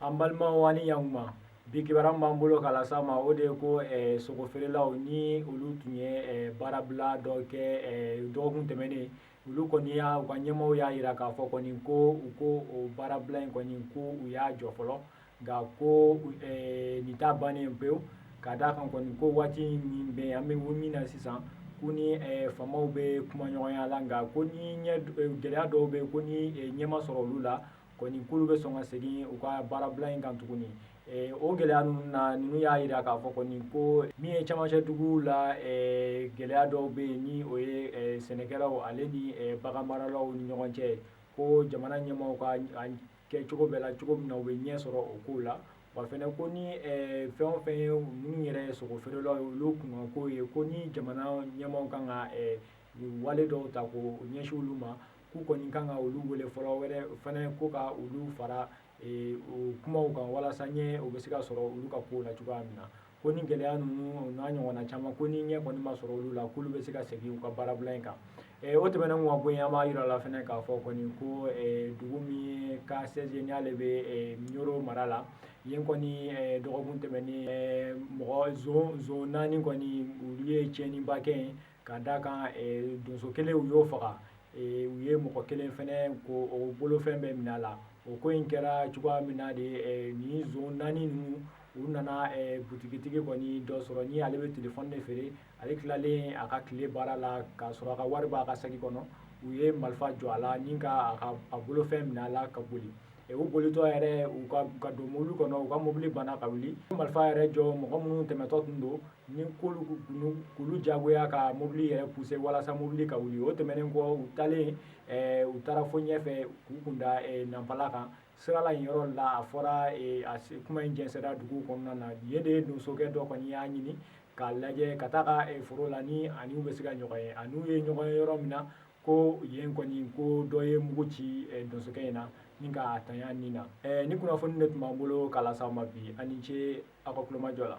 An balimaw, ani ɲankuma. Bi kibaruya min b'an bolo k'a lase aw ma, o de ye ko sogofeerelaw ni olu tun ye baarabila dɔ kɛ dɔgɔkun tɛmɛnen, olu kɔni y'a u ka ɲɛmaaw y'a jira k'a fɔ kɔni ko u ko o baarabila in kɔni ko u y'a jɔ fɔlɔ, nka ko nin t'a bannen pewu, ka d'a kan kɔni ko waati min bɛ an bɛ min na sisan, ko ni faamaw bɛ kumaɲɔgɔnya la, nka ko ni ɲɛ gɛlɛya dɔw bɛ, ko ni ɲɛ ma sɔrɔ olu la kɔni, k'olu bɛ sɔn ka segin u ka baarabila in kan tuguni. O gɛlɛya ninnu na, ninnu y'a jira k'a fɔ kɔni ko min ye camancɛ dugu la, gɛlɛya dɔw bɛ yen, ni o ye sɛnɛkɛlaw ale ni baganmaralaw ni ɲɔgɔn cɛ, ko jamana ɲɛmaaw ka kɛ cogo bɛɛ la cogo min na u bɛ ɲɛ sɔrɔ o kow la. Wa fɛnɛ ko ni fɛn o fɛn ye minnu yɛrɛ ye sogofeerelaw ye, olu kunkanko ye, ko ni jamana ɲɛmaaw kan ka wale dɔw ta k'o ɲɛsin olu ma, k'u kɔni kan ka olu wele fɔlɔ wɛrɛ fɛnɛ, ko ka olu fara o kumaw kan walasa ɲɛ o bɛ se ka sɔrɔ olu ka kow la cogoya min na. Ko ni gɛlɛya ninnu n'a ɲɔgɔnna caman, ko ni ɲɛ kɔni ma sɔrɔ olu la, k'olu bɛ se ka segin u ka baarabila in kan. O tɛmɛnen ka bɔ yen, an b'a yira la fɛnɛ k'a fɔ kɔni ko dugu min ye K16 ye, n'ale bɛ Ɲoro mara la, yen kɔni dɔgɔkun tɛmɛnen, mɔgɔ zon naani kɔni, olu ye tiɲɛniba kɛ yen, ka d'a kan donso kelen u y'o faga, u ye mɔgɔ kelen fɛnɛ ko o bolofɛn bɛɛ minɛ a la. O ko in kɛra cogoya min na de, nin zon naani ninnu, u nana butigitigi kɔni dɔ sɔrɔ ni ale bɛ telefɔni de feere. Ale tilalen a ka tile baara la, k'a sɔrɔ a ka wari b'a ka saki kɔnɔ, u ye marifa jɔ a la ni ka a ka a bolofɛn minɛ a la ka boli. U bolitɔ yɛrɛ, u ka don mobili kɔnɔ, u ka mobili banna ka wuli. Marifa yɛrɛ jɔ mɔgɔ minnu tɛmɛtɔ tun don, ni k'olu k'olu jagoya ka mobili yɛrɛ pousser walasa mobili ka wuli. O tɛmɛnen kɔ, u taalen, u taara fo ɲɛfɛ k'u kun da Nanpala kan sira la. Yen yɔrɔ la, a fɔra, a kuma in jɛnsɛnra dugu kɔnɔna na. Yen de ye donsokɛ dɔ kɔni y'a ɲini k'a lajɛ ka taa ka foro la ni ani u bɛ se ka ɲɔgɔn ye. Ani u ye ɲɔgɔn ye yɔrɔ min na, ko yen kɔni ko dɔ ye mugu ci donsokɛ in na ni k'a tanya nin na. Ni kunnafoni de tun b'an bolo k'a lase aw ma bi. A ni ce aw ka kulomajɔ la.